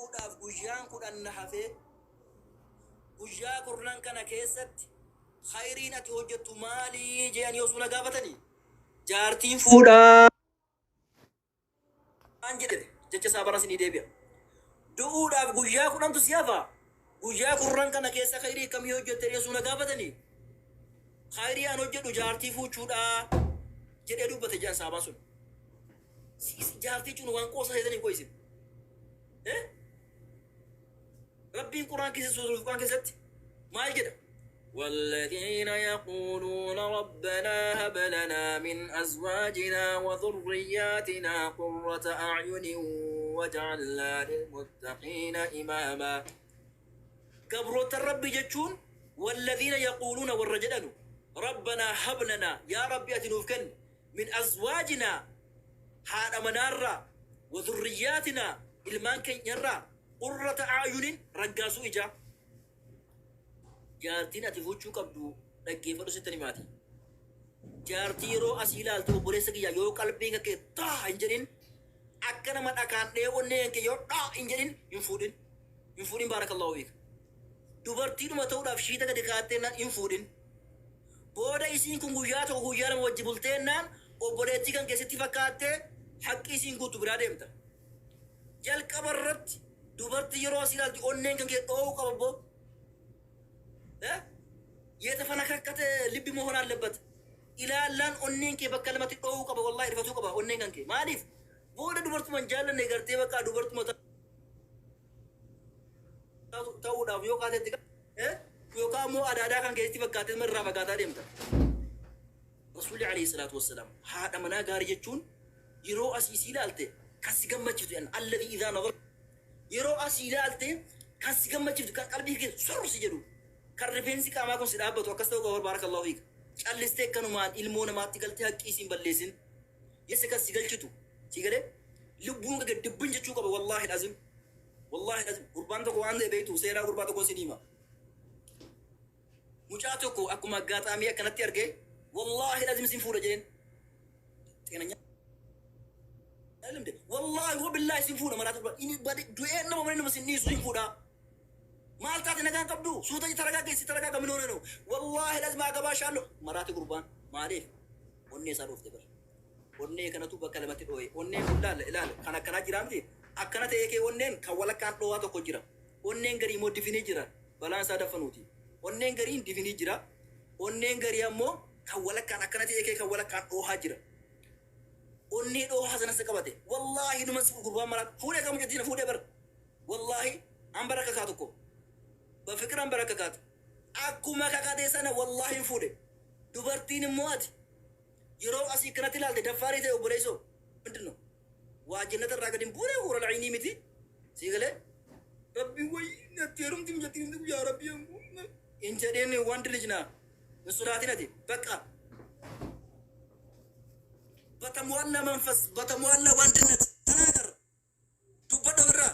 Du'uudhaaf guyyaan 10 na hafee guyyaa kurnan kana keessatti khayriin ati hojjettu maali je'anii osoo na gaafatanii jaartiin fuudhaan jedhe jecha isaa bara isinii deebi'a. Du'uudhaaf guyyaa 10tu si hafa guyyaa kurnan kana keessa khayrii akkamii hojjette osoo na gaafatanii khayrii an hojjedhu jaartii fuuchuudha jedhee dubbate jedhan saabaan sun. Jaartii jechuun waan qoosaa seetanii qo'isin. Rabbiin Qur'aan keessa Suuratul Furqaan keessatti maal jedha? والذين يقولون ربنا هب لنا من أزواجنا وذرياتنا قرة أعين واجعلنا للمتقين إماما. Gabroota Rabbi jechuun والذين يقولون warra jedhanu ربنا هب لنا yaa Rabbi ati nuuf kenni من أزواجنا haadha manaarraa وذرياتنا ilmaan keenyarraa قرة أعين raggaasuu ijaa. Jaartiin ati fuuchuu qabdu dhaggeeffadhu sitti himaati. Jaartii yeroo asii ilaaltu obboleessa kiyya yoo qalbiin kee taa hin jedhin akka nama dhakaan dhee onneen kee yoo dhaa hin jedhin hin fuudhin. Hin fuudhin بارك الله فيك. Dubartiidhuma ta'uudhaaf shiita gadi kaa'atteennaan hin fuudhin. Booda isiin kun guyyaa tokko guyyaa lama wajji bulteennaan obboleettii kan keessatti fakkaattee haqqi isiin guutu biraa deemta. Jalqaba irratti dubartii yeroo asii ilaaltu onneen kan kee dhoowuu qaba boo. የተፈነካከተ ልብ መሆን አለበት። Ilaallaan onneen kee bakka lamatti dhoowuu qaba wallahi rifatuu qaba onneen kan kee. Maaliif? Booda dubartuma hin jaallanne gartee bakka dubartuma ta'uudhaaf yoo kaatetti yookaan immoo adaadaa kan keessatti fakkaatee irraa fagaataa deemta. Rasuulli عليه الصلاة والسلام haadha manaa gaarii jechuun yeroo asii isii ilaalte kan si gammachiiftu jedhan الذي إذا نظر yeroo asii ilaalte kan si gammachiiftu kan qalbii kee surru si jedhu kan rifeensi qaamaa kun si dhaabbatu akkas ta'uu qaba بارك الله فيك. Callistee akkanumaan ilmoo namaatti galtee haqqii isiin balleessin. Yessa kan si galchitu si galee lubbuun gadi dubbin jechuu qaba والله العظيم. والله العظيم gurbaan tokko waan ta'e beektu seenaa gurbaa tokko sin hima. Mucaa tokko akkuma aggaxaamii akkanatti argee والله العظيم sin fuudha jedheen. ጤነኛ والله وبالله sin fuudha maraatu inni bade du'ee nama malee nama sin dhiisu sin fuudha. Maal taate nagaan qabdu suuta ተረጋጋ ተረጋጋ ምን ሆነ ነው والله العظيم አገባሻለሁ maraati gurbaan maaliif onnee isaa dhoofte bar onnee kanatu bakka lamatti dhooye onneen kun ilaala ilaala kan akkanaa jira miti akkana ta'ee kee onneen kan walakkaan dhoowaa tokko jira onneen garii immoo difinii jira balaan isaa daffanuuti onneen gariin difinii jira onneen garii ammoo kan walakkaan akkana ta'ee kee kan walakkaan dhoohaa jira onnee dhoohaa sanas qabate wallahi numa gurbaan maraat fuudhee kan mucattiin fuudhee bar wallahi an bara kakaa tokko በፍቅር አንበረከካት akkuma kakate sana wallahi hin fuudhe. Dubartiin immoo ati yeroo asii kanatti ilaalte daffaarii ta'e obboleessoo ምንድን ነው waa jannata irraa gadi hin buune حور العين miti sii galee rabbi way natti heerumti mucattiin yaa rabbi hin jedheen ወንድ ልጅ ና hin sodaatin ati በቃ በተሟላ መንፈስ በተሟላ ወንድነት ተናገር dubbadhu ofirraa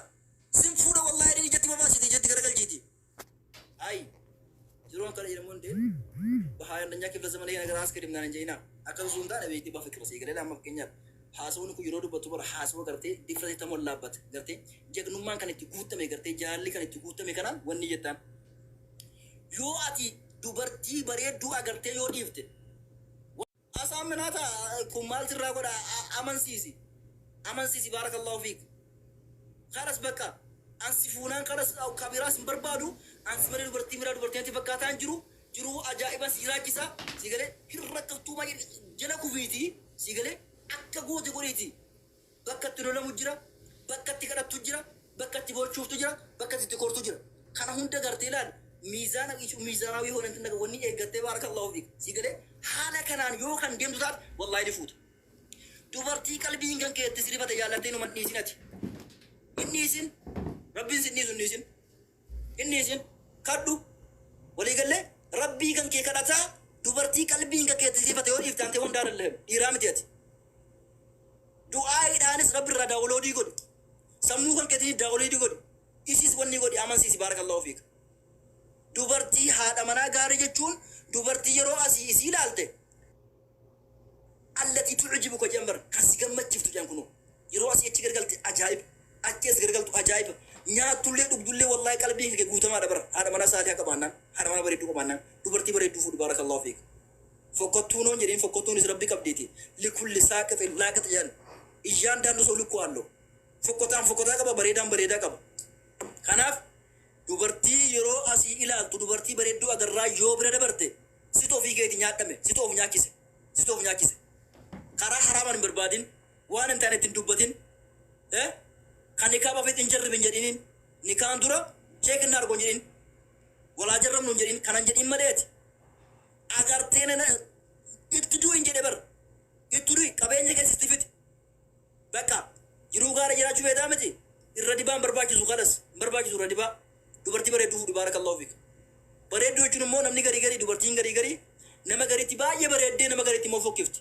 sin fuudha wallahi jedheen ijatti babaasiti ijatti garagalchiiti አይ jiruun akkana jedhamu hundee በ21ኛ ክፍለ ዘመን ይሄ ነገር አያስኬድም naan hin jedhina akka osoo hin taane beektii በፍቅር sii galee amma fakkeenyaaf haasawni kun yeroo dubbattu bara haasawa gartee ድፍረት የተሞላበት gartee jagnummaan kan itti guutame gartee jaalli kan itti guutame kanaan wanni jettaan yoo ati dubartii bareedduu agartee yoo dhiifte asaaminaata kun maal sirraa godha amansiisi amansiisi بارك الله فيك karas bakka ansi fuunaan karas kabiraas hin barbaadu ansi malee dubartii biraa dubartii natti fakkaataa hin jiru jiruu ajaa'iba si jiraachisa si galee hin rakkattuu maal jala kufiiti si galee akka goote godhiiti bakka itti lolamu jira bakka itti kadhattu jira bakka itti bochuuftu jira bakka itti kortu jira kana hunda gartee ilaali miizaana miizaanaawii ሆነ እንትን ነገር wanni eeggattee بارك الله فيك si galee haala kanaan yoo kan deemtu taate wallahi ni fuuta. Dubartii qalbiin kan keetti sirifate jaallattee numa hin dhiisin ati. Hin dhiisin. Rabbiin sin dhiisu hin dhiisin. Hin dhiisin. Kadhu. Walii gallee rabbii kan kee kadhataa dubartii qalbiin kan keetti sirifate yoo dhiifte ante hundaa danda'e dhiiraa miti ati. Du'aayiidhaanis rabbi irraa download godhi. Sammuu kan keetiin download godhi. Isis wanni godhi amansiisi بارك الله فيك. Dubartii haadha manaa gaarii jechuun dubartii yeroo asii isii ilaalte التي تعجبك jedhan bara kan si gammachiiftu jedhan kunoo yeroo asii achi gargalte ajaa'iba achi as gargaltu ajaa'iba Nyaattullee dhugdullee wallahi qalbiin kee guutamaadha bara. Haadha manaa saalihaa qabaannaan, haadha manaa bareedduu qabaannaan, dubartii bareedduu fuudhu, baarakallahu fiik. Fokkottuu noon jedhin, fokkottuunis rabbi qabdiiti. Likulli saaqixin laaqix jedhan. እያንዳንዱ ሰው ልኩ አለው። Fokkotaan fokkotaa qaba, bareedaan bareedaa qaba. Kanaaf dubartii yeroo asii ilaaltu dubartii bareedduu agarraa yoo bira dabarte, situ ofii keeti nyaadhame, situ of nyaachise, situ of nyaachise. Karaa haraamaan hin barbaadin, waan hin taane ittiin dubbatin, kan nikaa baafet hin jarribin jedhiniin, nikaan dura check እናድርጎ hin jedhin, walaa jarrabnu hin jedhin, kanan jedhin maleeti. Agartee nana itti du'i hin jedhe bar, itti du'i, qabeenya keessa itti fixi. Bakka jiruu gaarii jiraachuu feetaa miti, irra dibaan barbaachisu, kalas hin barbaachisu irra dibaa. Dubartii bareedduu fuudhu, baarakallahu fiik. Bareedduu jechuun immoo namni garii garii, dubartiin garii garii nama gariitti baay'ee bareeddee, nama gariitti immoo fokkifti.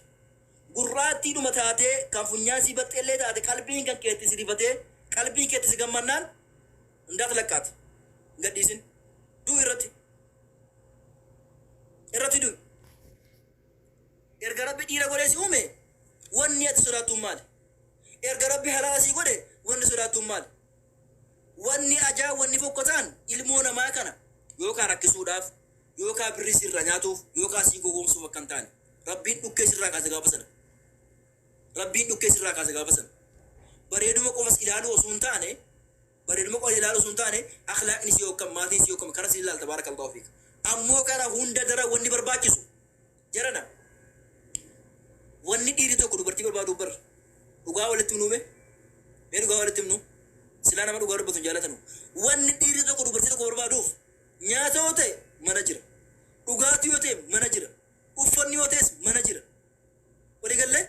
Gurraattiidhuma taatee, kan funyaan sii baxxeellee taate, qalbiin kan keetti si rifatee, qalbiin keetti si gammannaan, hundaat lakkaati. Hin gadhiisin. Du'i irratti. Irratti du'i. Erga Rabbi dhiira godhee si uume, wanni ati sodaattuun maali? Erga Rabbi halaala sii godhe, wanni sodaattuun maali? Wanni ajaa, wanni fokkotaan ilmoo namaa kana yookaan rakkisuudhaaf, yookaan birrii sirraa nyaatuuf, yookaan sii gowwoomsuuf akka hin taane. Rabbiin dhukkee sirraa kaase gaafa sana. Rabbiin dhukkee sirraa kaase gaafa sana. Bareeduma qofas ilaaluu osoo hin taane, bareeduma qofa ilaaluu osoo hin taane, akhlaaqni si yookaan maatiin si yookaan kana si ilaalta, baarakallahu fiik. Ammoo kana hunda dara wanni barbaachisu jarana, wanni dhiirri tokko dubartii barbaadu bar, dhugaa walitti himnuume, mee dhugaa walitti himnu, silaa nama dhugaa dubbatu hin jaalatanu. Wanni dhiirri tokko dubartii tokko barbaaduuf, nyaata yoo ta'e mana jira, dhugaatii yoo ta'e mana jira, uffanni yoo ta'es mana jira. Waliigallee,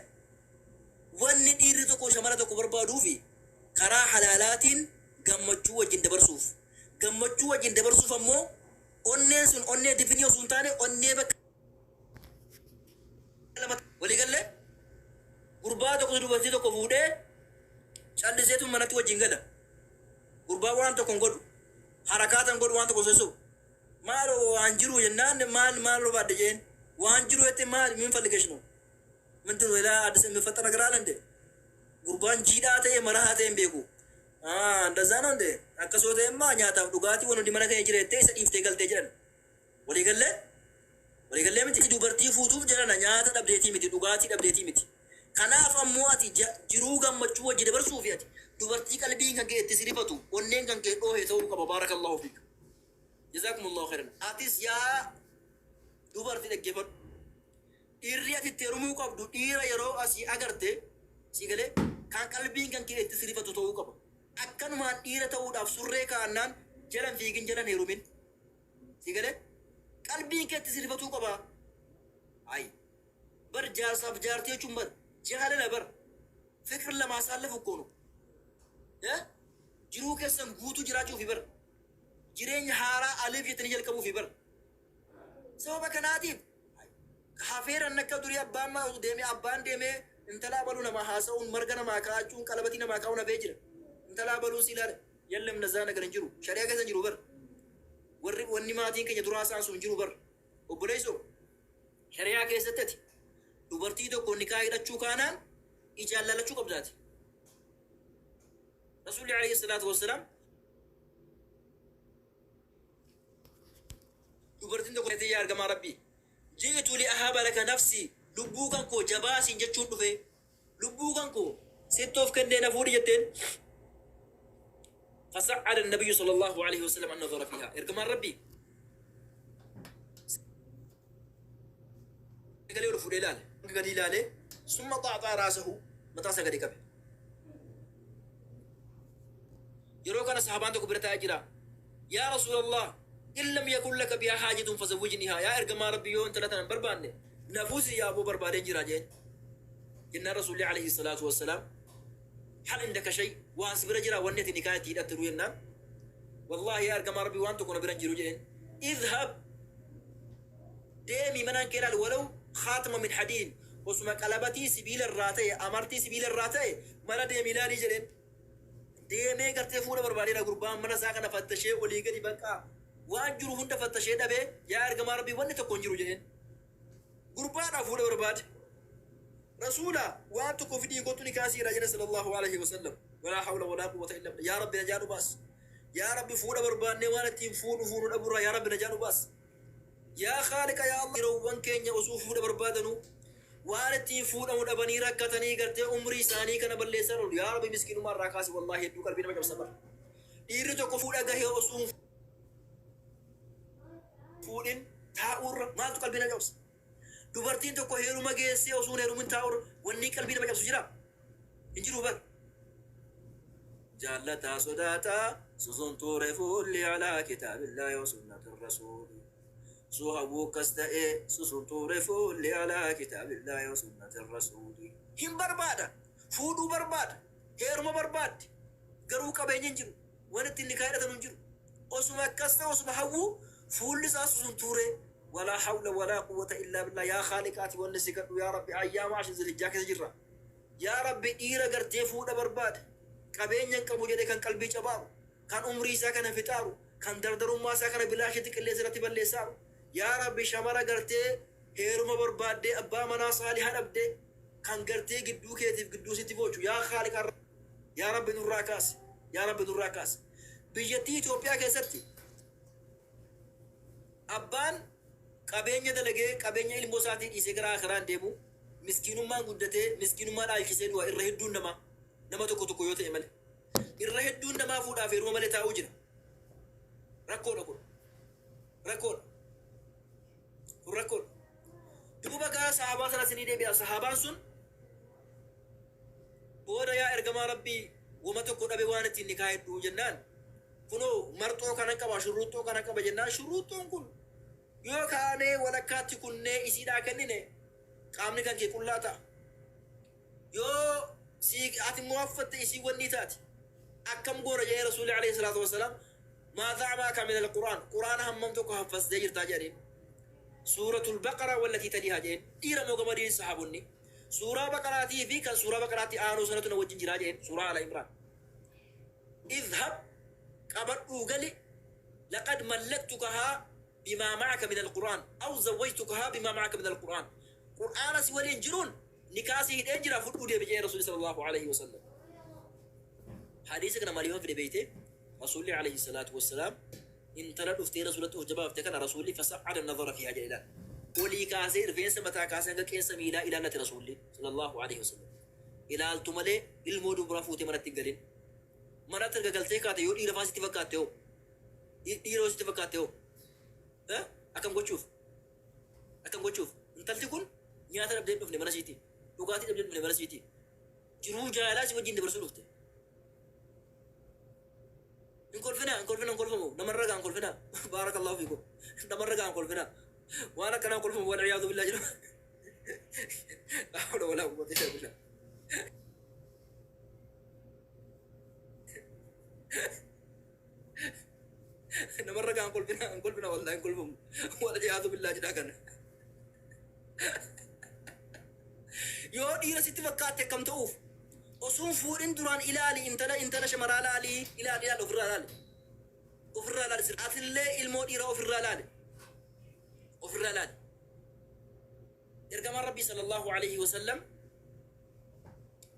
wanni dhiirri tokko shamara tokko barbaaduufi karaa halaalaatiin gammachuu wajjin dabarsuuf. Gammachuu wajjin dabarsuuf ammoo onneen sun onnee difinii osoo hin taane, onnee bakka lama. Waliigallee, gurbaa tokko dubartii tokko fuudhee calliseetu manatti wajjin gala. Gurbaa waan tokko hin godhu, harakaatan godhu, waan tokko sosobu. Maal waan jiru jennaan, maal maal barbaadde jeen, waan jiru jette, maal ምን ፈልገሽ ነው? ምንድን ነው ሌላ አዲስ የሚፈጠር ነገር አለ እንዴ? Gurbaan jiidhaa ta'e marahaa ta'e hin beeku. እንደዛ ነው እንዴ? Akkasoo ta'e imma nyaataaf dhugaatii waan hundi mana keenya jira jettee isa dhiiftee galtee jedhan. Waliigallee, waliigallee miti, dubartii fuutuuf jedhana nyaata dhabdeetii miti, dhugaatii dhabdeetii miti. Kanaaf ammoo ati jiruu gammachuu wajji dabarsuufi ati dubartii qalbiin kan kee itti si rifatu, onneen kan kee dhoohe ta'uu qaba. Baarakallahu fiik. Jazakumullahu khairan. Atis yaa dubartii dhaggeeffadhu. Dhiirri ati itti heerumuu qabdu dhiira yeroo asii agarte si galee, kan qalbiin kan kee itti si rifatu ta'uu qaba. Akkanumaan dhiira ta'uudhaaf surree kaa'annaan jalan fiigin, jalan heerumin. Si galee, qalbiin kee itti si rifatuu qaba. Ayi bar, jaarsaaf jaartii jechuun bar jaalala bar, ፍቅር ለማሳለፍ እኮ ነው። Jiruu keessan guutuu jiraachuufi bar, jireenya haaraa aliif jettanii jalqabuufi bar. Sababa kanaatiif hafeeran akka durii abbaan deemee, abbaan deemee intala abaluu namaa haasa'uun, marga namaa kaa'achuun, qalabatii namaa kaa'uun hafee jira. Intala abaluu si ilaala የለም እንደዛ ነገር hin jiru, shari'a keessa hin jiru bar. Warri wanni maatiin keenya duraa isaan sun hin jiru bar. Obboleessoo, shari'aa keessatti ati dubartii tokko nikaa hidhachuu kaanaan ijaan laalachuu qabdaati. Rasuulli alayhi salaatu wassalaam dubartiin tokko, "Yaa ergamaa Rabbii, جئت لأهب لك نفسي, lubbuu kan koo jabaasiin jechuun dhufe, lubbuu kan koo sitti of kennee na fuudhi," jetteen. فسعد النبي صلى الله عليه وسلم أن نظر فيها. Ergamaan Rabbii sagalee ol fuudhee ilaale, gadi ilaale, ثم طأطأ رأسه, mataa isaa gadi qabe. Yeroo kana sahabaan tokko bira taa'ee jira. "يا رسول الله، إن لم يكن لك بها حاجة فزوجنيها." Yaa ergamaa Rabbii, yoo intala tana hin barbaanne nafuusi, yaaboo barbaadeen jira jeen. Jennaan Rasuulli alayhi salaatu wassalaam, "هل عندك شيء?" Waan si bira jira, wanni ati nikaa itti hidhattu jennaan, "Wallaahi yaa ergamaa Rabbii, waan tokko na bira hin jiru," jedheen. "اذهب," deemi manaan kee ilaali, "ولو خاتم من حديد," osuma qalabatii sibiila irraa ta'e, amartii sibiila irraa ta'e mana deemi ilaalii jedheen. Deemee gartee fuula barbaadeedha. Gurbaan mana isaa kana fattashee olii gadi baqqaa waan jiru hunda fattashee dhabee, "Yaa ergamaa Rabbii, wanni tokko hin jiru," jedheen. Gurbaadhaa fuula barbaade. "Rasuula, waan tokko fidii kottu ni kaasiidha," jedhe صلى الله عليه وسلم. ولا حول ولا قوة إلا بالله. Yaa Rabbi, najaa nu baas. Yaa Rabbi, fuudha barbaannee waan ittiin fuudhu fuudhu dhaburraa yaa Rabbi najaa nu baas. Yaa Khaaliqa yaa Allah, yeroowwan keenya osoo fuudha barbaadanu waan ittiin fuudhamu dhabanii rakkatanii gartee umrii isaanii kana balleessan oolu. Yaa Rabbi, miskiinummaa irraa kaasi. Wallaahi hedduu qalbii nama cabsa bara. Dhiirri tokko fuudha gahee osoo hin fuudhin taa'uurra maaltu qalbii nama cabsa? Dubartiin tokko heeruma geessee osoo hin heerumin taa'uurra wanni qalbii nama cabsu jira? Hin jiru bar. Jaallataa sodaataa susuntuure fuulli alaa kitaabillaahi wa sunnati rasuuli. Suu hawwuu akkas ta'ee susuntuure fuulli alaa kitaabillaahi wa sunnati rasuuli. Hin barbaada, fuudhuu barbaada, heeruma barbaaddi, garuu qabeenya hin jiru, waan ittiin nikaa hidhatanu hin jiru. Osuma akkas ta'e, osuma hawwuu fuulli isaa susuntuuree. Walaa hawla walaa quwwata illaa billah. Yaa Khaaliqaati, wanni si kadhu, yaa Rabbi, ayyaama ashir zilhijjaa keessa jirra. Yaa Rabbi, dhiira gartee fuudha barbaade qabeenya hin qabu jedhe kan qalbii cabaaru, kan umrii isaa kana fixaaru, kan dardarummaa isaa kana bilaashitti qilleensa irratti balleessaaru. Yaa Rabbi, shamara gartee heeruma barbaaddee abbaa manaa saaliha dhabdee kan gartee gidduu keetiif gidduu sitti boochu, yaa Khaaliqa, yaa Rabbi, nurraa kaasi. Yaa Rabbi, nurraa kaasi. Biyyattii Itoophiyaa keessatti abbaan qabeenya dalagee qabeenya ilmoo isaatii dhiisee gara akiraan deemu miskiinummaan guddatee miskiinummaa dhaalchisee du'a. Irra hedduun namaa, nama tokko tokko yoo ta'e malee, irra hedduun namaa fuudhaaf heeruma malee taa'uu jira. Rakkoodha kun, rakkoodha kun, rakkoodha. Duuba gaa sahabaa sana isinii deebi'a. Sahabaan sun booda, "Yaa ergamaa Rabbii, wama tokko dhabe waan ittiin nikaa hidhuu," jennaan, "Kunoo marxoo kanan qaba, shurruuxxoo kanan qaba," jennaan, "Shurruuxxoon kun yoo kaanee walakkaatti kunnee isiidhaa kennine qaamni kan kee qullaa ta'a. Yoo si ati immoo haffatte isii wanni taati. Akkam goona?" jedhee. Rasuulli alayhi salaatu wassalaam, "Maadhaa ma'aka min alqur'aan? Qur'aana hammam tokko haffastee jirtaa?" jedhaniin. "Suuratul Baqaraa wallatii taliihaa," jedheen. Dhiira moo gamadiin sahaabonni? "Suuraa Baqaraatii fi kan suuraa Baqaraatti aanuu sanatu na wajjin jiraa," jedheen, suuraa Ala Imraan. "Idhab, qabadhuu gali, laqad mallaktukahaa bimaa ma'aka min alqur'aan aw zawwajtukahaa bimaa ma'aka min alqur'aan. Qur'aana si waliin jiruun nikaa si hidhee jira, fudhuu deebi," jedhee Rasuulli sallallahu alaihi wasallam. Hadiisa kana maaliifan fide beeyte? Rasuulli alayhi salaatu wassalaam intala dhuftee Rasuulatti of jabaafte kana Rasuulli "fasa'ada nazara fiihaa" jedhe. Ilaal, olii kaasee rifeensa mataa kaasee hanga qeensa miilaa ilaallate Rasuulli sallallahu alaihi wasallam. Ilaaltu malee ilmoo dubraa fuutee manatti hin galin. Manatti erga galtee kaate yoo dhiira faa sitti fakkaatte hoo? Dhiira yoo sitti fakkaatte hoo? Akkam gochuuf? Akkam gochuuf? Intalti kun nyaata dhabdee hin dhufne mana siitii, dhugaatii dhabdee hin dhufne mana siitii, jiruu jaalalaa si wajjin dabarsuu dhufte. Hin kolfinaa, hin kolfinaa, hin kolfamu. Namarra gaa hin kolfinaa. Baarakallahu fiikum. Namarra gaa hin kolfinaa. Waan akkanaa hin kolfamu, wal iyaadu billaa jedhu. Laa hawla walaa quwwata illaa billah. Namarra gaa hin kolfinaa, hin kolfinaa, wallahi hin kolfamu. Wal iyaadu billaa jedhaa kana. Yoo dhiira sitti fakkaatte akkam ta'uuf? Osoo hin fuudhin duraan ilaali intala, intala shamaraa laali, ilaali, ilaali, ofirraa laali. Ofirraa laali. Atillee ilmoo dhiiraa ofirraa laali. Ofirraa laali. Ergamaan Rabbii sallallahu alaihi wasallam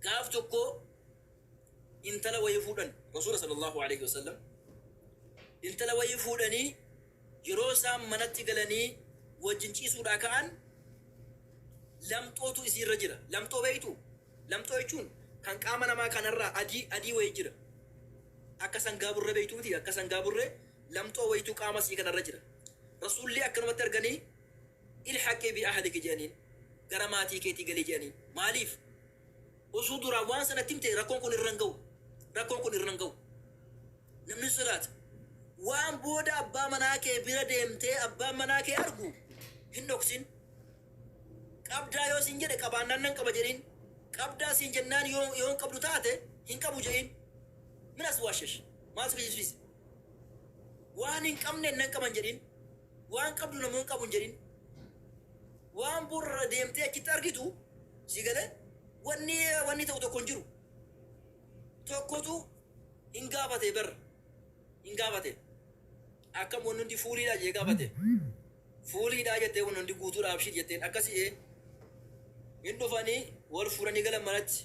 gaaf tokko intala wayii fuudhan. Rasuula sallallahu alaihi wasallam intala wayii fuudhanii yeroo isaan manatti galanii wajjin ciisuudhaa ka'an lamxootu isiirra jira. Lamxoo beektu? Lamxoo jechuun kan qaama namaa kanarraa adii adii wayii jira. Akka sangaa burree beektu miti? Akka sangaa burree lamxoo wayitu qaama isii kanarra jira. Rasuulli akkanumatti arganii, "Ilhaqii bi ahliki," jedhaniin. "Gara maatii keetii galii," jedhaniin. Maaliif? Osoo duraan waan sanatti himte rakkoon kun irra hin ga'u. Rakkoon kun irra hin ga'u. Namni sodaata. Waan booda abbaa manaa kee bira deemtee abbaan manaa kee argu hin dhoksin. Qabdaa yoo siin jedhe, qabaannaan nan qaba jedhiin. Qabdaa siin jennaan yoo hin qabdu taate hin qabu jedhiin. Minas waashash. Maal si kijibsiise? Waan hin qabne nan qaban jedhiin. Waan qabdu namoo hin qabu hin jedhin. Waan borra deemtee achitti argitu si galee wanni ta'u tokko hin jiru. Tokkotu hin gaafate bar, hin gaafate. Akkam, wanni hundi fuuliidha jee gaafate. Fuuliidha jettee, wanni hundi guutuudha, abshir jetteen. Akkasii hin dhufanii wal fuudhanii galan manatti.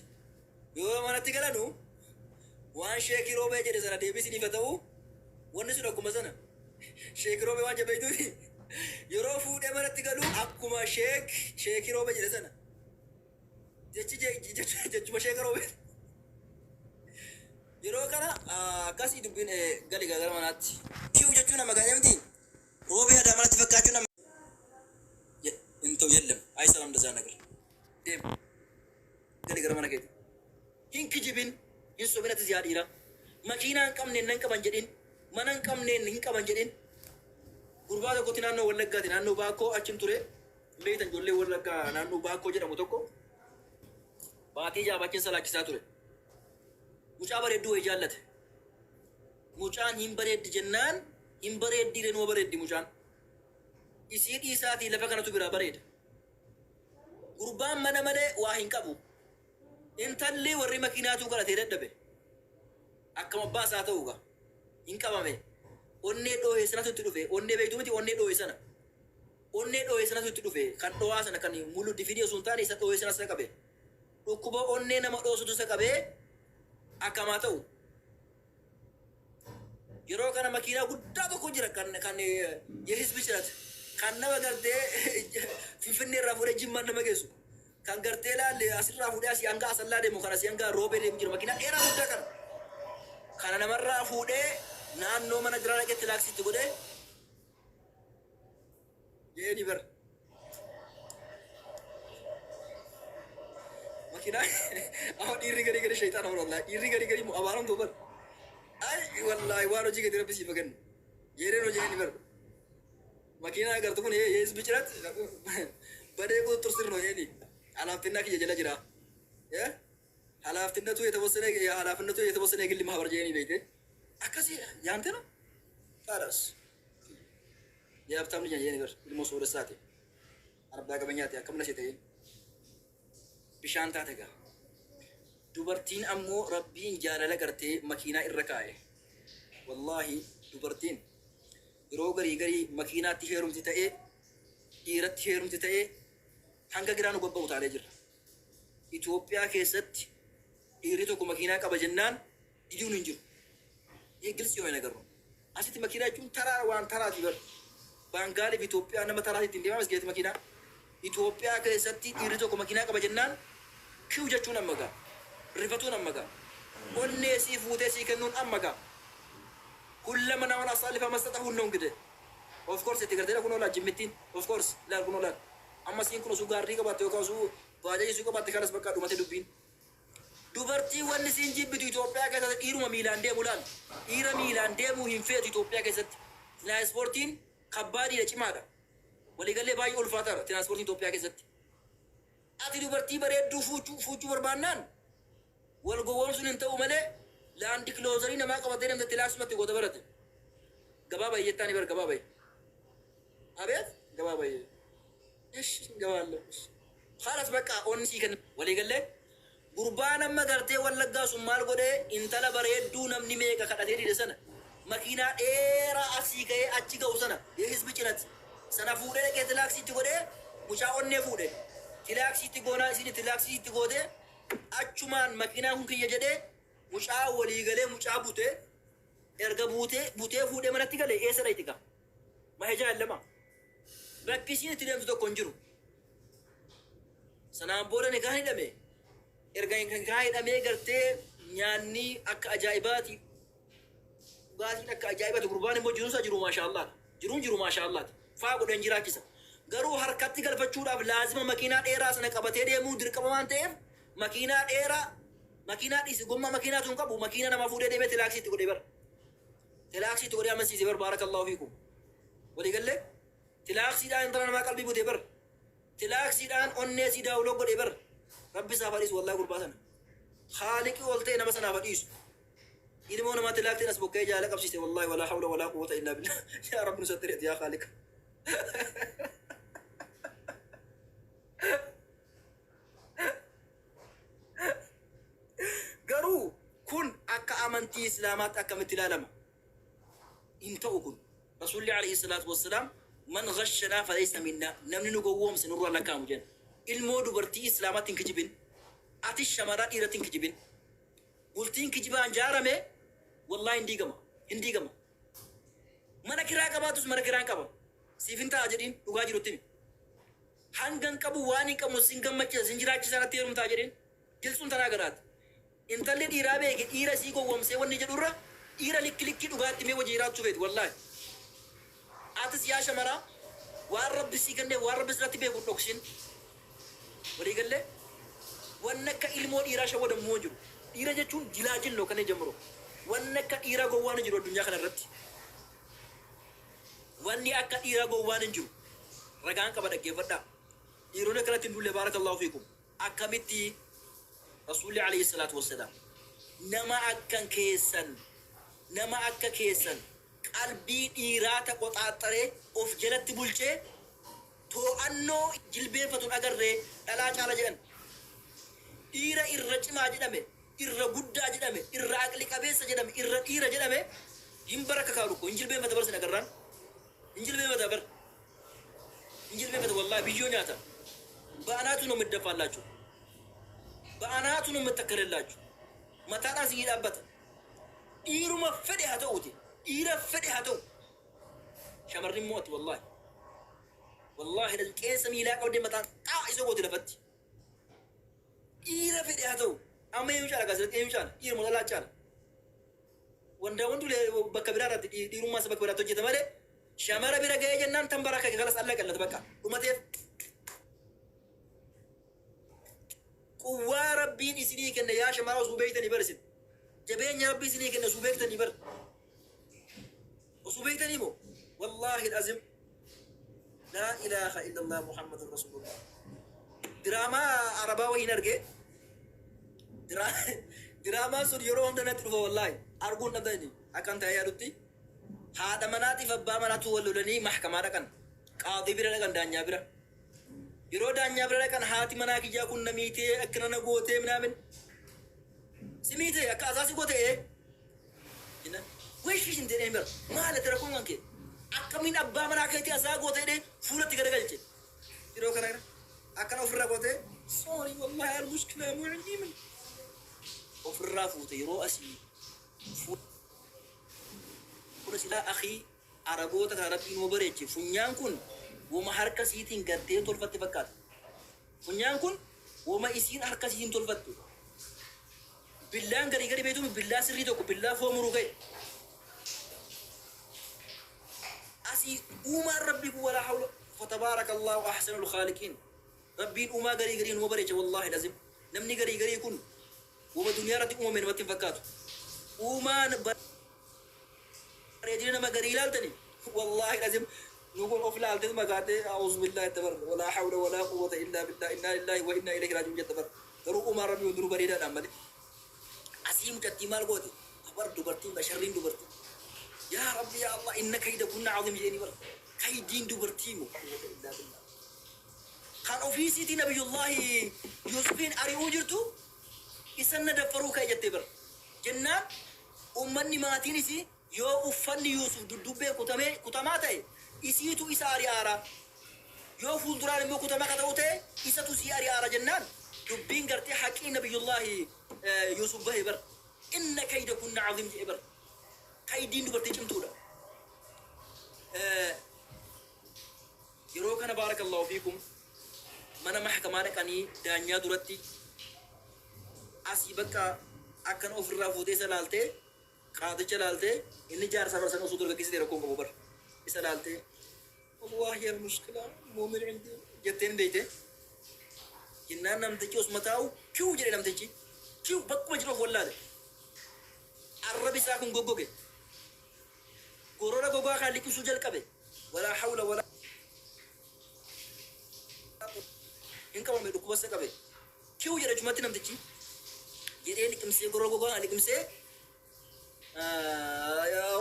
Yoo manatti galanu waan sheekii Roobee jedhe sana deebisiniif haa ta'u. Wanni sun akkuma sana Sheek Roobee waan jabeeytuufi yeroo fuudhee manatti galu akkuma Sheek Sheekii Roobee jedhe sana jechi jechuma Sheeka Roobee yeroo kana akkasii dubbiin gali gara manaatti. Kiw jechuun nama gaa'ee miti Roobee Adaamanatti fakkaachuun nama hin ta'u yellem አይሰራም እንደዛ ነገር deem gali gara mana keeti. Hin kijibin, hin sobin atis yaa dhiira. Makiinaa hin qabneen nan qaban jedhin, mana hin qabneen hin qaban jedhin. Gurbaa tokkotti naannoo Wallaggaati, naannoo Baakkoo achin ture. Hin beektan ijoollee Wallaggaa naannoo Baakkoo jedhamu tokko baatii ja'a achin salaachisaa ture. Mucaa bareedduu wayii jaallate. Mucaan hin bareeddi jennaan hin bareeddii renuma bareeddi mucaan. Isii dhiisaatii lafa kanatu biraa bareeda. Gurbaan mana malee waa hin qabu. Intalli warri makiinaatuu kadhatee dadhabe. Akkam abbaa isaa ta'u gaa. Hin qabame. Onnee dhoohe sanatu itti dhufe. Onnee beektu miti onnee dhoohe sana. Onnee dhoohe sanatu itti dhufe. Kan dhoohaa sana kan mulu difinii osoo hin taane isa dhoohe sana isa qabe. Dhukkuba onnee nama dhoosutu isa qabee akkam haa ta'u. Yeroo kana makiinaa guddaa tokko jira kan kan የህዝብ ጭነት kan nama gartee Finfinnee irraa fuudhee Jimmaan nama geessu kan gartee laalle asirraa fuudhee asii hanga Asallaa deemu kan asii hanga Roobee deemu jira makiinaa dheeraa guddaa kana kana namarraa fuudhee naannoo mana jiraa dhaqee tilaaksitti godhee jedhee bar makiinaa amma dhiirri garii garii shayxaana wallahi dhiirri garii garii abaaramtuu bar ay wallahi waan hojii gadi rabbi siif kennu jedheen hojii inni bar makiinaa agartu kun የህዝብ ጭነት በኔ ቁጥጥር ስር ነው ይሄኒ ኃላፊትና kiyya jala jira ኃላፊነቱ የተወሰነ ኃላፊነቱ የተወሰነ የግል ማህበር ጀኒ ቤቴ akkasii yaante ነው ታዲያስ የሀብታም ልጅ የኔ በር ilmoo sooressaati arbaa qabeenyaati akkam na ta'een bishaan taate gaa dubartiin ammoo rabbiin jaalala gartee makiinaa irra kaa'e wallaahi dubartiin yeroo garii garii makiinaatti heerumti ta'ee dhiiratti heerumti ta'ee hanga giraa nu babba'u taalee jirra. Itoophiyaa keessatti dhiirri tokko makiinaa qaba jennaan diduun hin jiru. ይህ ግልጽ የሆነ ነገር ነው። Asitti makiinaa jechuun taraa waan taraati bar. Baangaaliif Itoophiyaa nama taraati ittiin deemaa masgeeti makiinaa. Itoophiyaa keessatti dhiirri tokko makiinaa qaba jennaan kiw jechuun amma gaa. Rifatuun amma gaa. Onnee sii fuutee sii kennuun amma gaa. Kullama nama asaalifa masxaxahuun ነው እንግዲህ of course itti gartee kun olaa jimmittiin of course ilaal kun olaa amma siin kun osoo gaarrii qabaatte yookaan osoo baajajii osoo qabaatte kanas bakka dhumate dubbiin. Dubartii wanni siin jibbitu Itoophiyaa keessatti dhiiruma miilaan deemu laal. Dhiira miilaan deemuu hin feetu Itoophiyaa keessatti. Tiraanspoortiin kabbaadiidha cimaadha. Waliigallee baay'ee ulfaataadha tiraanspoortiin Itoophiyaa keessatti. Ati dubartii bareedduu fuuchuu fuuchuu barbaannaan wal gowwoomsuun hin ta'u malee Land Cruiserii namaa qabatee deemte laasumatti goota barate. Gabaa baay'ee jettaani bar gabaa baay'ee. Abeet gabaa baay'ee. Ish gabaalle. Halas bakka onni sii kenna waliigallee gurbaan amma gartee wallaggaa sun maal godhee intala bareedduu namni meeqa kadhatee dide sana makiinaa dheeraa asii ka'ee achi ga'u sana የህዝብ ጭነት sana fuudhee dhaqee tilaaksiitti godhee mucaa onnee fuudhe tilaaksiitti goonaa isin tilaaksiitti gootee achumaan makiinaan kun kiyya jedhee mucaa walii galee mucaa butee erga buutee butee fuudhee manatti gale eessa dhayti gaa mahejaa lama bakki isiin itti deemtu tokko hin jiru. Sanaan booda nikaan hidhame. Erga nikaan hidhamee gartee nyaanni akka ajaa'ibaati. Dhugaatiin akka ajaa'ibaati. Gurbaan immoo jiruun isaa jiru maashaallaadha. Jiruun jiru maashaallaati. Faa godheen jiraachisa. Garuu harkatti galfachuudhaaf laazima makiinaa dheeraa sana qabatee deemuu dirqama waan ta'eef makiinaa dheeraa makiinaa dhiisi gommaa makiinaa tun qabu makiinaa nama fuudhee deemee tilaaksii itti godhee bara. Tilaaksii itti godhee amansiise bar baarakallahu fiikum. Walii gallee tilaaksiidhaan intala namaa qalbii butee bar. Tilaaksiidhaan onnee sii daawuloo godhee bar. Rabbi isaaf haa dhiisu wallahi gurbaa sana. Haaliqii ol ta'e nama sanaaf haa dhiisu. Ilmoo namaa tilaaktiin as bokkee jaala qabsiise wallahi walaa hawla walaa quwwata illaa billah. Yaa Rabbi nu sattireeti yaa Haaliqa. Garuu kun akka amantii Islaamaatti akkamitti ilaalama? Hin ta'u kun. Rasuulli alayhi salaatu wassalaam man ghashanaa falaysa minnaa namni nu gowwoomse nurraa lakkaa'amu jedhan. Ilmoo dubartii Islaamaatti hin kijibin. Atis shamaraa dhiiratti hin kijibin. Bultiin kijibaan jaarame wallaahi hin diigama. Hin diigama. Mana kiraa qabaatus mana kiraan qaba. Siif hin ta'a jedhiin dhugaa jirutti himi. Hangan qabu waan hin qabnu sin gammachiisa sin jiraachisa natti heerumtaa jedhiin. Giltsuun tanaa garaati. Intalli dhiiraa beeki dhiira isii gowwomsee wanni jedhurra dhiira likki likkii dhugaatti himee wajji jiraachuu feeti wallaahi. Atis yaa shamaraa waan rabbi sii kennee waan rabbi sirratti beeku hin dhoksin. Walii gallee? Wanni akka ilmoo dhiiraa shawwadamuu hin jiru. Dhiira jechuun jilaajil ነው ከኔ ጀምሮ. Wanni akka dhiiraa gowwaan hin jiru addunyaa kana irratti. Wanni akka dhiiraa gowwaan hin jiru. Ragaan qaba dhaggeeffadhaa. Dhiironni akkanatti hin dulle baarakallahu fiikum. Akkamitti Rasuulli alayhi salaatu wassalaam nama akkan keessan nama akka keessan qalbii dhiiraa ta qoxaaxxaree of jalatti bulchee too'annoo jilbeenfatu hin agarree dhalaa caala jedhan. Dhiira irra cimaa jedhame, irra guddaa jedhame, irra aqli qabeessa jedhame, irra dhiira jedhame hin barakka kaalu ko hin jilbeenfata bar sin agarraan. Hin jilbeenfata bar. Hin jilbeenfata wallahi biyyoo nyaata. በአናቱ ነው የምደፋላችሁ። በአናቱ ነው የምተከልላችሁ። Mataadhaan isinii dhaabbata. Dhiiruma fedhe haa ta'uuti. Dhiira fedhe haa ta'u. Shamarri immoo ati wallahi. Wallahi qeensa miilaa qabdee mataan xaa isa gooti lafatti. Dhiira fedhe haa ta'u. Amma eenyu caala gaazexaa eenyu caala? Dhiiruma dhalaa caala. Wandaa wantu bakka biraa irratti dhiirummaa isa bakka biraatti hojjeta malee shamara bira ga'ee jennaan tan bara akka kalas alla qallata bakka dhumateef. Quwwaa rabbiin isinii kenne yaa shamara osoo beektanii bar isin. Jabeenya rabbii isinii kenne osoo beektanii bar. Osoo beektanii moo? Wallaahi alazim. Laa ilaaha illallah Muhammadun Rasulullah. Diraamaa Arabaa wayiin argee. Diraamaan sun yeroo hunda natti dhufa wallaahi. Arguun dhabdani akkan ta'ee yaadutti. Haadha manaatiif abbaa manaatu wal lolanii mahkamaa dhaqan. Qaadii bira dhaqan daanyaa bira. Yeroo daanyaa bira dhaqan haati manaa kiyyaa kun na miitee akkana na gootee minaamin. Si miitee akka asaasi gootee. Jennaan weeshii hin jedheen bira maal ati rakkoon kan kee akkamiin abbaa manaa keetii asaa gootee jedhee fuulatti garagalche. Yeroo kana akkana ofirraa gootee sorry wallahi al mushkila mu indi min ofirraa fuute yeroo asii fuula silaa akii Araboota kana rabbiin numa bareeche funyaan kun woma harka isiitiin gartee tolfatte fakkaata. Funyaan kun woma isiin harka isiitiin tolfatte. Billaan garii gadi beektu billaa sirrii tokko billaa foon muruu ka'e. Asii uumaan rabbii kun walaa hawla fatabaarakallahu ahsanul khaaliqiin. Rabbiin uumaa garii garii numa bareeche wallaahi lazim. Namni garii garii kun woma duniyaa irratti uumame namatti hin fakkaatu. Uumaan bareedina nama garii ilaaltani wallaahi lazim nu kun of laaltee makaatee a'uuzu billaahi tabar walaa hawla walaa quwwata illaa billah innaa lillaahi wa innaa ilayhi raaji'uun jetta bar. Garuu uumaan rabbii hundinuu bareedaadhaan malee. Asii mucattii maal goote? Abar dubartiin basharriin dubartii. Yaa Rabbi yaa Allah inna kayda kunna azim jedhanii bar. Kaydiin dubartii moo quwwata illaa billah. Kan ofii isiitii nabiyullaahi Yuusufiin ari'uu jirtu isan na daffaruu ka'e jettee bar. Jennaan ummanni maatiin isii yoo uffanni Yuusuf duddubbee kutamee kutamaa ta'e isiitu isa ari'aara. Yoo fuulduraan immoo kutamaa ka ta'u ta'e isatu isii ari'aara jennaan dubbiin gartee haqii nabiyullaahi Yuusuf bahe bar. Inna kayda kunna azim jedhe bar. Kaydiin dubartii cimtuudha. Yeroo kana baarakallahu fiikum mana mahkamaa dhaqanii daanyaa duratti asii bakka akkana ofirraa fuutee isa laaltee qaadicha laaltee inni jaarsaa barsan osoo dargaggeessa ta'e rakkoon qabu bar isa laaltee wallaahi al mushkila muumin indi jetteen beeyte jennaan namtichi osuma taa'u kiw jedhe namtichi kiw bakkuma jiru of wallaale arrabi isaa kun goggoge gorora gogaa kan liqimsuu jalqabe walaa hawla walaa hin qabame dhukkuba isa qabe kiw jedhe achumatti namtichi jedhee liqimsee gorora gogaa kan liqimsee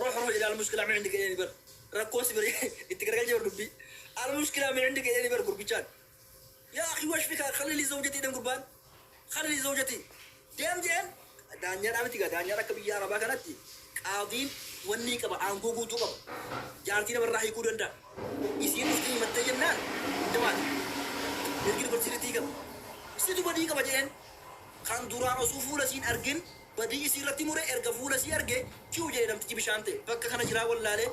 روح روح الى المشكله من عندك jedhanii bar rakkoo si bira itti garagalchee bar dubbii المشكله من عندك jedhanii bar gurbichaan يا اخي وش فيك خلي لي زوجتي jedhan gurbaan خلي لي زوجتي deem jedhan daanyaadhaa miti gaa daanyaan akka biyya arabaa kanatti qaadiin wanni qaba aangoo guutuu qaba jaartii namarraa hiikuu danda'a isiin dhuftee himattee jennaan damaati mirgi dubartii irratti hiikama situ badii qaba jedheen kan duraan osoo fuula isiin argin badii isii irratti mure erga fuula isii arge kiw jedhe namtichi bishaan ta'e bakka kana jiraa wallaalee.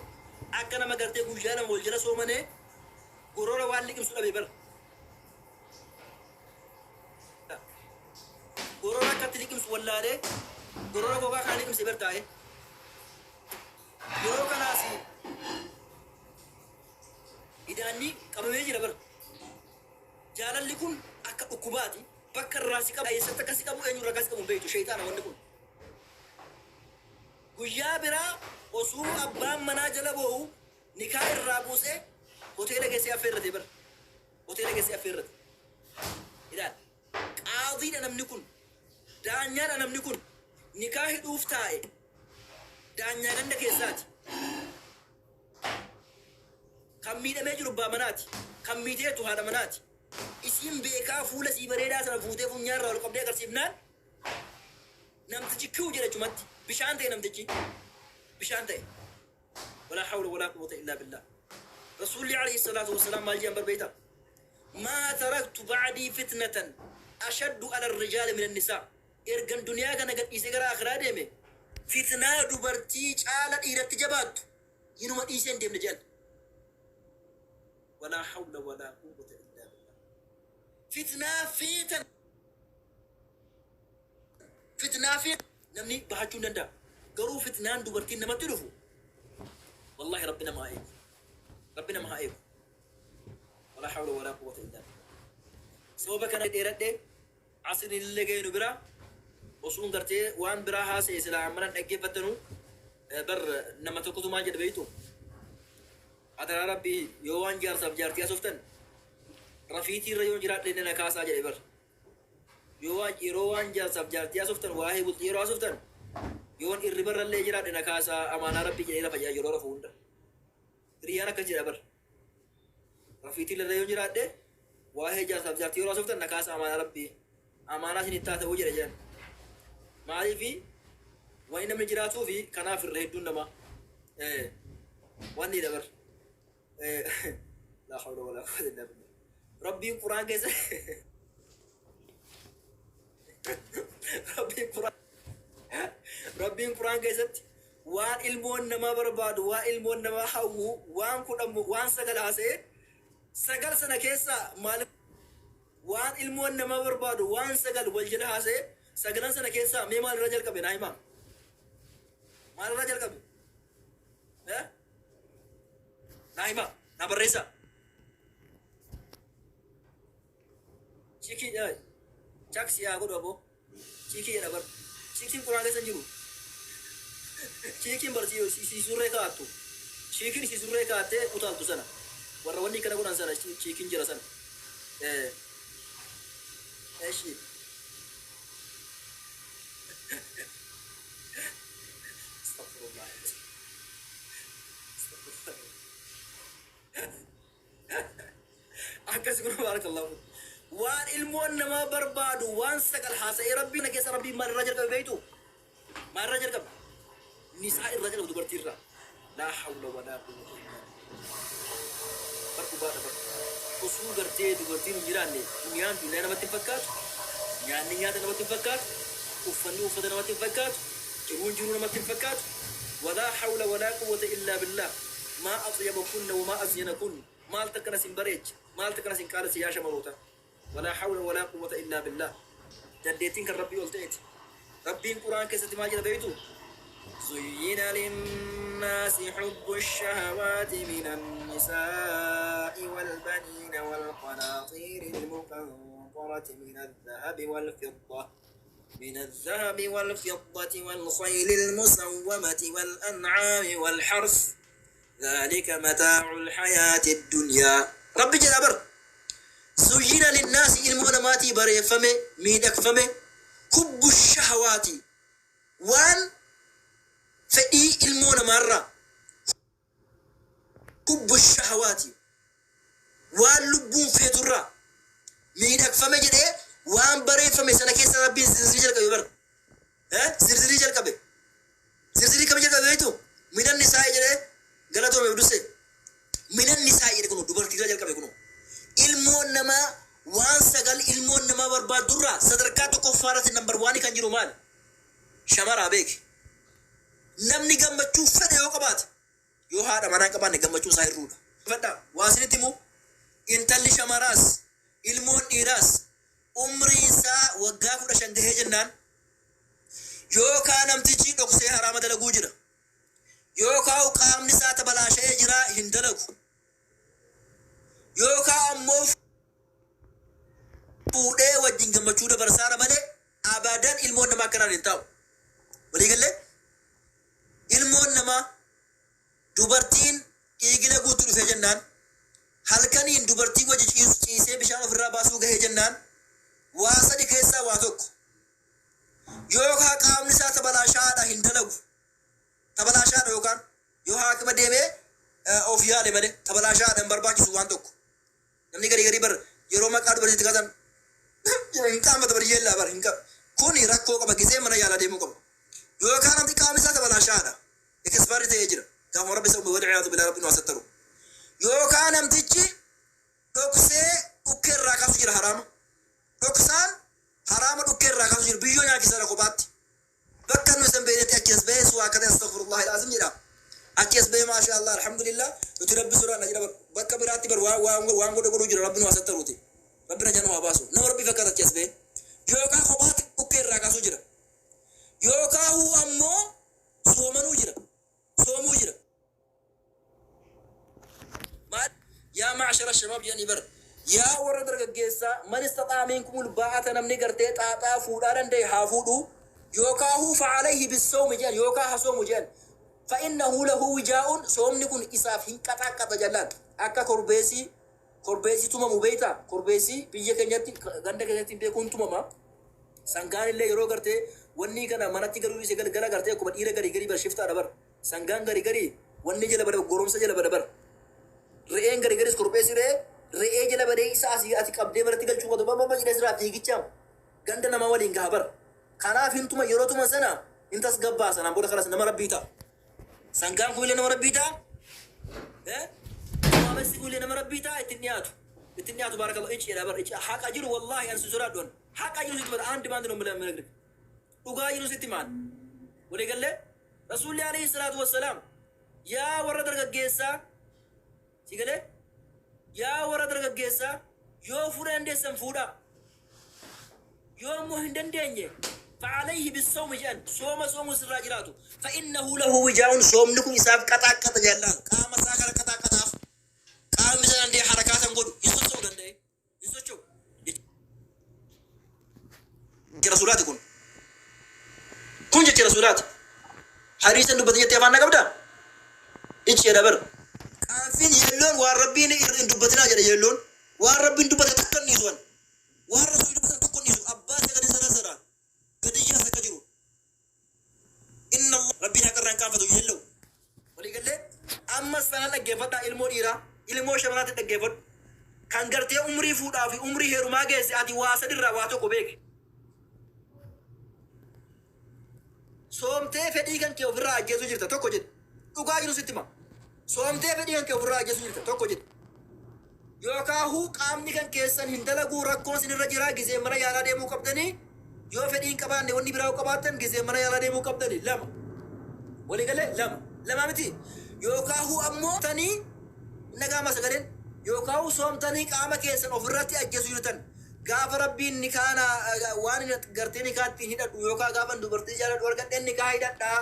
Akka nama gartee guyyaa lama wal jala soomanee gorora waan liqimsu dhabe bara. Gorora akkatti liqimsu wallaalee gorora gogaa kana liqimse bar taa'ee. Yeroo kanaas idaanni qabamee jira bar. Jaalalli kun akka dhukkubaati. Bakka irraa si qabu, eessatti akka si qabu, eenyurraa akka si qabu hin beektu. Sheyxaana wanni kun. Guyyaa biraa osuu abbaan manaa jala boo'u nikaa irraa buusee hoteela geessee affeerrate bar. Hoteela geessee affeerrate. Ilaal. Qaadiidha namni kun. Daanyaadha namni kun. Nikaa hidhuuf taa'e. Daanyaa ganda keessaati. Kan miidhamee jiru abbaa manaati. Kan miiteetu haadha manaati. Isiin beekaa fuula sii bareedaa sana fuutee funyaarraa ol qabdee agarsiifnaan namtichi kiw jedhe achumatti. Bishaan ta'e namtichi. Bishaan ta'e. Walaa hawla walaa quwwata illaa billah. Rasuulli alayhi salaatu wassalaam maal jedhan bar beektaa? Maa taraktu ba'dii fitnatan ashaddu ala rijaali min annisaa. Ergan duniyaa kana gadhiisee gara akhiraa deeme fitnaa dubartii caala dhiiratti jabaattu inuma dhiisee hin deemne jedhan. Walaa hawla walaa quwwata illaa billah. Fitnaa feetan fitnaa feetan namni bahachuu hin danda'a. Garuu fitnaan dubartiin namatti dhufu wallahi Rabbi nama haa eegu. Rabbi nama haa eegu. Walaa hawla walaa quwwata illaa billah. Sababa kana dheeradhe asriin illee ga'e nu bira osuun gartee waan biraa haasa'e silaa amma nan dhaggeeffattanu bar nama tokkotu maal jedhe beektu? Adaraa Rabbii yoo waan jaarsaaf jaartii haasoftan rafiitii irra yoon jiraadhe illee na kaasaa jedhe bar. Yoo waan yeroo waan jaarsaaf jaartii haasoftan waa'ee bultii yeroo haasoftan yoon irriba irra illee jiraadhe na kaasaa amaanaa Rabbii jedhee rafa jedha yeroo rafu hunda. Hiriyyaan akkas jedha bar. Rafiitii irra yoon jiraadhe waa'ee jaarsaaf jaartii yeroo haasoftan na kaasaa amaanaa Rabbii. Amaanaa isinitti haa ta'uu jedhe jedhan. Maaliifi wani namni jiraatuufi kanaaf irra hedduun namaa wanni dha bar. Laa hawla walaa quwwata illaa billah. Rabbiin Qur'aan keessa Rabbiin Qur'aan Rabbiin Qur'aan keessatti waan ilmoon namaa barbaadu, waan ilmoon namaa hawwu, waan kudhan waan sagal haasa'e sagal sana keessaa maal Waan ilmoon namaa barbaadu waan sagal wal jala haasa'e, sagalan sana keessaa mee maal irraa jalqabe naa himaa? Maal irraa jalqabe? Eh? Naa himaa, naa barreessaa. Chiikii chaksi haa godhu aboo. Chiikii jedha bar. Chiikiin quraan keessa hin jiru. Chiikiin bar si surree kaa'attu. Chiikiin si surree kaa'attee utaaltu sana. Warra wanni kana godhan sana chiikiin jira sana. Eshi. Astaghfirullah. Astaghfirullah. Akkas kun baarakallahu. Waan ilmoon namaa barbaadu waan sagal haasa'ee Rabbiin na keessa Rabbiin maal irraa jalqabe beektu? Maal irraa jalqabe? Nisaa irraa jalqabe, dubartii irraa. Laa hawla walaa quwwata illaa billah. Bar dhugaadha bar. Osuu gartee dubartiin hin jiraanne duniyaan duniyaa namatti hin fakkaatu. Nyaanni nyaata namatti hin fakkaatu. Uffanni uffata namatti hin fakkaatu. Jiruun jiruu namatti hin fakkaatu. Walaa hawla walaa quwwata illaa billah. Maa axyabakunna wamaa azyanakunna. Maaltu akkana isin bareeche? Maaltu akkana isin qaalesse yaa shamarootaa? Walaa hawla walaa quwwata illaa billaah. Dandeettiin kan Rabbii ol ta'eeti. Rabbiin Qur'aan keessatti maal jedha beektuu? Zuyyina linnaasi hubbu shahawaati minan nisaa'i wal baniina wal qanaaxiiri al-muqanxarati mina adh-dhahabi wal fidda من الذهب والفضة والخيل المسومة والأنعام والحرث ذلك متاع الحياة الدنيا. Rabbi jedha bar zuyyina linnaasi ilmoo namaatii bareeffame miidhagfame hubbu shahawaati waan fedhii ilmoo namaarraa hubbu shahawaati waan lubbuun feeturraa miidhagfame jedhee waan bareeffame sana keessa Rabbiin zirzirii jalqabe bar. Zirzirii jalqabe. Zirzirii kami jalqabe beektu? Minan nisaa'i jedhee galatoome Abdussee. Minan nisaa'i jedhe kunoo dubartiirraa jalqabe kunoo. Ilmoon namaa waan sagal ilmoon namaa barbaaddurraa sadarkaa tokkoffaa irratti number one kan jiru maali? Shamaraa beeki. Namni gammachuu fedhe yoo qabaate Yoo haadha manaa hin qabaanne gammachuun isaa hir'uudha. Fadhaa waa isinitti himu, intalli shamaraas ilmoon dhiiraas umriin isaa waggaa 15 gahee jennaan yookaa namtichi dhoksee haraama dalaguu jira, yookaa qaamni isaa tabalaasha'ee jira hin dalagu, yookaa ammoo fuudhee wajjin gammachuu dabarsaara malee abadan ilmoon namaa akkanaan hin taa'u. Walii gallee? Ilmoon namaa dubartiin dhiigi laguutti dhufee jennaan, halkaniin dubartii wajji ciisu ciisee bishaan ofirraa baasuu gahee jennaan, waa sadi keessaa waa tokko. Yookaa qaamni isaa tabalaashaadha hin dalagu. Tabalaashaadha yookaan yoo haakima deemee of yaale malee tabalaashaadha hin barbaachisu waan tokko. Namni garii garii bar yeroo maqaa dubartiitti kaasan hin qaanfata bar yeellaa bar hin qab kuni rakkoo qaba gizee mana yaalaa deemuu qaba. Yookaan namni qaamni isaa tabalaashaadha ekisparri ta'ee jira gaafuma rabbi isa uume wal iyaadu bilaa rabbi nu haa sattaru. Yookaan namtichi dhoksee dhukkee irraa kaasu jira haraama. Dhoksaan haraama dhukkee irraa kaasu jira biyyoo nyaachisaadha kophaatti. Bakka nu isa hin beeknetti achi as bahee suwaa akka ta'e astaghfirullahi alazim jedha. Achi as bahee maashaa Allah alhamdulillah nuti rabbi sodaanna jedha bar bakka biraatti bar waan waan waan godhe godhuu jira rabbi nu haa sattaruuti. Rabbi najaa nu haa baasu. Nama rabbi fakkaata achi as bahee. Yookaa kophaatti dhukkee irraa kaasuu jira. Yookaa huu ammoo soomanuu jira. Soomuu jira. Maal yaa ma'shara shabaab jedhanii bar yaa warra dargaggeessaa man istaxaa minkumul baa'ata namni gartee xaaxaa fuudhaa danda'e haa fuudhu yookaahuu fa'alayhi bissawmi jedhan yookaa haa soomu jedhan fa'innahu lahu wijaa'un soomni kun isaaf hin qaxaaqqaxa jallaan akka korbeesii korbeesii tumamu beektaa korbeesii biyya keenyatti ganda keenyatti hin beekuun tumama sangaan illee yeroo gartee wanni kana manatti galuu dhiise galgala gartee akkuma dhiira garii garii bar shiftaadha bar Sangaan gari gari wanni jala bada goromsa jala bada bar. Re'een gari garis korbeessi re'ee re'ee jala badee isa asii ati qabdee manatti galchuu qabdu baba jedhee sirraa fiigicha ganda namaa waliin gaha bar. Kanaaf hin tuma yeroo tuman sana hin tasgabbaa sanaan booda kalas nama rabbii ta'a. Sangaan kunillee nama rabbii ta'a. Eh? Waraabessi kunillee nama rabbii ta'a ittiin dhiyaatu. Ittiin dhiyaatu baarakallahu ici jedha bar ici haqa jiru wallaahi an si sodaadhu an. Haqa jiru sitti mata aan dimaandi no milagrif. Dhugaa jiru sitti maan. Walii gallee? Rasuulli alayhi salaatu wassalaam yaa warra dargaggeessaa si galee yaa warra dargaggeessaa yoo fuudha dandeessan fuudhaa yoo immoo hin dandeenye fa'alayhi bissawmi jedhan sooma soomuu sirraa jiraatu fa'innahu lahu wijaa'un soomni kun isaaf qaxaaqqaxa jallaan qaama isaa kana qaxaaqqaxaaf qaamni isaa danda'e harakaa san godhu hin socho'u danda'e hin socho'u jecha rasuulaati kun kun jecha rasuulaati hadiisan dubbatan jettee afaan na qabdaa ichi jedha bar qaanfiin yeelloon waan rabbiin hin dubbatinaa jedha yeelloon waan rabbiin dubbate takka hin dhiisu an waan rasuulli dubbatan tokko hin dhiisu abbaa isa gadi sara gadi yaasa akka jiru Inna Allah Rabbiin haqa irraa hin qaanfatu yeella'u. Walii gallee? Ammas tanaan dhaggeeffadhaa ilmoo dhiiraa, ilmoo shamaraatti dhaggeeffadhu. Kan gartee umrii fuudhaa fi umrii heerumaa geesse ati waa sadirraa waa tokko beeki. Soomtee fedhii kan kee ofirraa ajjeesuu jirta tokko jedhe. Dhugaa jiru sitti hima. Soomtee fedhii kan kee ofirraa ajjeesuu jirta tokko jedhe. Yookaahuu qaamni kan keessan hin dalaguu rakkoon sinirra jiraa gizee mana yaalaa deemuu qabdanii yoo fedhii hin qabaanne wanni biraa yoo qabaattan gizee mana yaalaa deemuu qabdani 2 walii galee 2 lama miti yookaahuu ammoo tanii hin dhaga'ama sagaleen yookaahuu soomtanii qaama keessan ofirratti ajjeesuu jirtan gaafa rabbiin nikaa na waan gartee nikaa ittiin hidhadhu yookaa gaafan dubartii jaaladhu argadheen nikaa hidhadhaa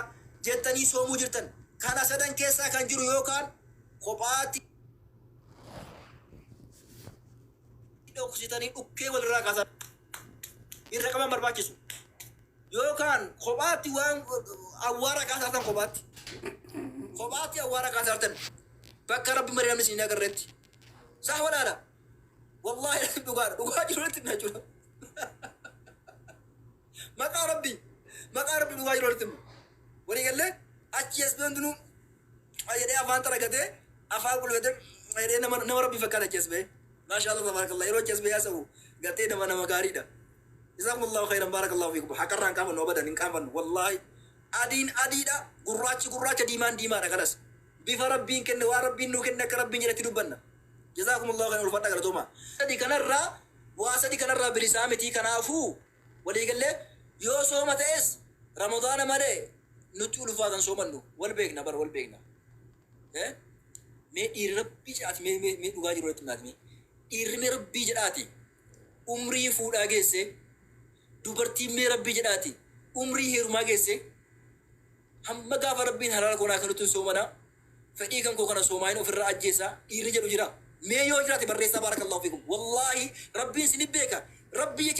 jettanii soomuu jirtan kana sadan keessaa kan jiru yookaan kophaatti dhoksitanii dhukkee walirraa kaasaa irra qaban barbaachisu. Yookaan kophaatti waan awwaara kaasaartan kophaatti. Kophaatti awwaara kaasaartan bakka rabbi malee namni isin hin agarreetti. Saa walaala. Wallaahi dhugaadha. Dhugaa jiru natti hima jechuudha. Maqaa rabbi. Maqaa rabbi dhugaa jiru natti hima. Walii gallee achi as hundinuu jedhee afaan xaragatee afaan qulfatee jedhee nama nama rabbii fakkaata achi as ba'ee. Maashaa Allah tabaarakallah yeroo achi as ba'ee haasa'u gartee nama nama gaariidha. Jazakumullahu khairan barakallahu fiikum. Haqarraa hin qaafannu abadan hin qaafannu wallaahi. Adiin adiidha gurraachi gurraacha diimaan diimaadha kanas. Bifa rabbiin kenne waan rabbiin nuu kenne akka rabbiin jedhetti dubbanna. Jazakumullahu khairan ulfadha galatoomaa. Sadi kanarraa waa sadi kanarraa bilisaa miti kanaafuu Walii gallee? Yoo sooma ta'es Ramadaana malee nutti ulfaatan soomannu. Wal beekna bar wal beekna. Eh? Mee dhiirri rabbii jedhaati mee mee mee dhugaa jiru irratti himnaati mee. Dhiirri mee rabbii jedhaati umrii fuudhaa geesse, dubartiin mee rabbii jedhaati umrii heerumaa geesse, hamma gaafa rabbiin halaala koo naa kennutti hin soomana, fedhii kan koo kana soomaahin ofirraa ajjeesa dhiirri jedhu jira? Mee yoo jiraate barreessaa, baarakallahu fiikum. Wallaahi rabbiin isin beeka. Rabbii jecha.